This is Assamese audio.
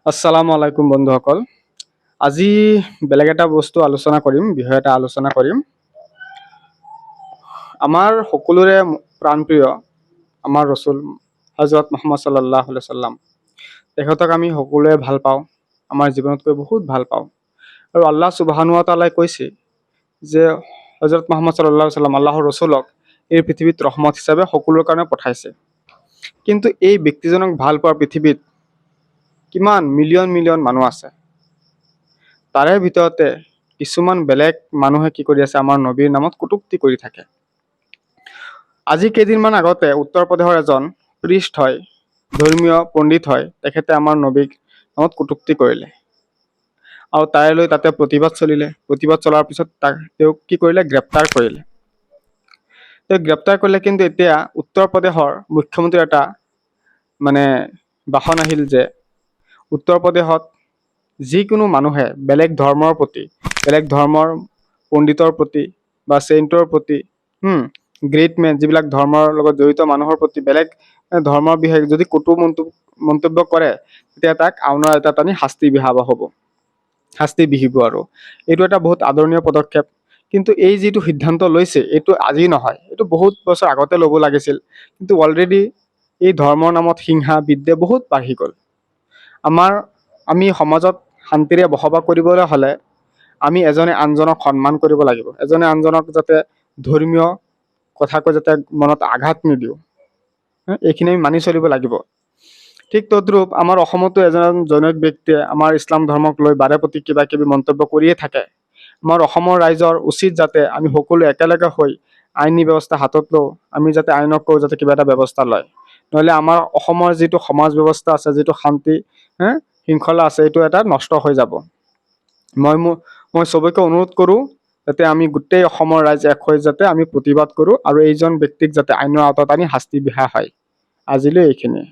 আসসালামু আলাইকুম বন্ধুসকল। আজি বেলেগ এটা বস্তু আলোচনা কৰিম, বিষয় এটা আলোচনা কৰিম। আমাৰ সকলোৰে প্ৰাণপ্ৰিয় আমাৰ ৰচুল হজৰত মহম্মদ চাল্লাহ চাল্লাম, তেখেতক আমি সকলোৱে ভাল পাওঁ, আমাৰ জীৱনতকৈ বহুত ভাল পাওঁ। আৰু আল্লাহ সুবাহানুৱা তালাই কৈছে যে হজৰত মহম্মদ চাল্লাহ চাল্লাম, আল্লাহৰ ৰচুলক এই পৃথিৱীত ৰহমত হিচাপে সকলোৰে কাৰণে পঠাইছে। কিন্তু এই ব্যক্তিজনক ভাল পোৱা পৃথিৱীত কিমান মিলিয়ন মিলিয়ন মানুহ আছে, তাৰে ভিতৰতে কিছুমান বেলেগ মানুহে কি কৰি আছে? আমাৰ নবীৰ নামত কটুক্তি কৰি থাকে। আজি কেইদিনমান আগতে উত্তৰ প্ৰদেশৰ এজন প্ৰিষ্ট হয়, ধৰ্মীয় পণ্ডিত হয়, তেখেতে আমাৰ নবীক নামত কটুক্তি কৰিলে আৰু তাৰে লৈ তাতে প্ৰতিবাদ চলিলে। প্ৰতিবাদ চলাৰ পিছত তাক তেওঁক কি কৰিলে? গ্ৰেপ্তাৰ কৰিলে। তেওঁক গ্ৰেপ্তাৰ কৰিলে, কিন্তু এতিয়া উত্তৰ প্ৰদেশৰ মুখ্যমন্ত্ৰীৰ এটা মানে ভাষণ আহিল যে উত্তৰ প্ৰদেশত যিকোনো মানুহে বেলেগ ধৰ্মৰ প্ৰতি, বেলেগ ধৰ্মৰ পণ্ডিতৰ প্ৰতি বা চেইণ্টৰ প্ৰতি, গ্ৰেট মেন, যিবিলাক ধৰ্মৰ লগত জড়িত মানুহৰ প্ৰতি বেলেগ ধৰ্মৰ বিষয়ে যদি কটু মন্তব্য কৰে, তেতিয়া তাক আইনৰ এটা টানি শাস্তি বিহাব হ'ব, শাস্তি বিহিব। আৰু এইটো এটা বহুত আদৰণীয় পদক্ষেপ। কিন্তু এই যিটো সিদ্ধান্ত লৈছে, এইটো আজি নহয়, এইটো বহুত বছৰ আগতে ল'ব লাগিছিল। কিন্তু অলৰেডি এই ধৰ্মৰ নামত হিংসা বিদ্বেষ বহুত বাঢ়ি গ'ল। আমি সমাজত শান্তিৰে বসবাস কৰিবলৈ হ'লে আমি এজনে আনজনক সন্মান কৰিব লাগিব। এজনে আনজনক যাতে ধৰ্মীয় কথা কৈ যাতে মনত আঘাত নিদিওঁ, এইখিনি আমি মানি চলিব লাগিব। ঠিক তদ্ৰূপ আমাৰ অসমতো এজন এজন জনৈক ব্যক্তিয়ে আমাৰ ইছলাম ধৰ্মক লৈ বাৰে প্ৰতি কিবা কিবি মন্তব্য কৰিয়ে থাকে। আমাৰ অসমৰ ৰাইজৰ উচিত যাতে আমি সকলো একেলগে হৈ আইনী ব্যৱস্থা হাতত লওঁ, আমি যাতে আইনক কওঁ যাতে কিবা এটা ব্যৱস্থা লয়। নহ'লে আমাৰ অসমৰ যিটো সমাজ ব্যৱস্থা আছে, যিটো শান্তি শৃংখলা আছে, এইটো এটা নষ্ট হৈ যাব। মই চবকে অনুৰোধ কৰোঁ যাতে আমি গোটেই অসমৰ ৰাইজ এক হৈ যাতে আমি প্ৰতিবাদ কৰোঁ আৰু এইজন ব্যক্তিক যাতে আইনৰ আওতাত আনি শাস্তি বিহা হয়। আজিলৈ এইখিনিয়ে।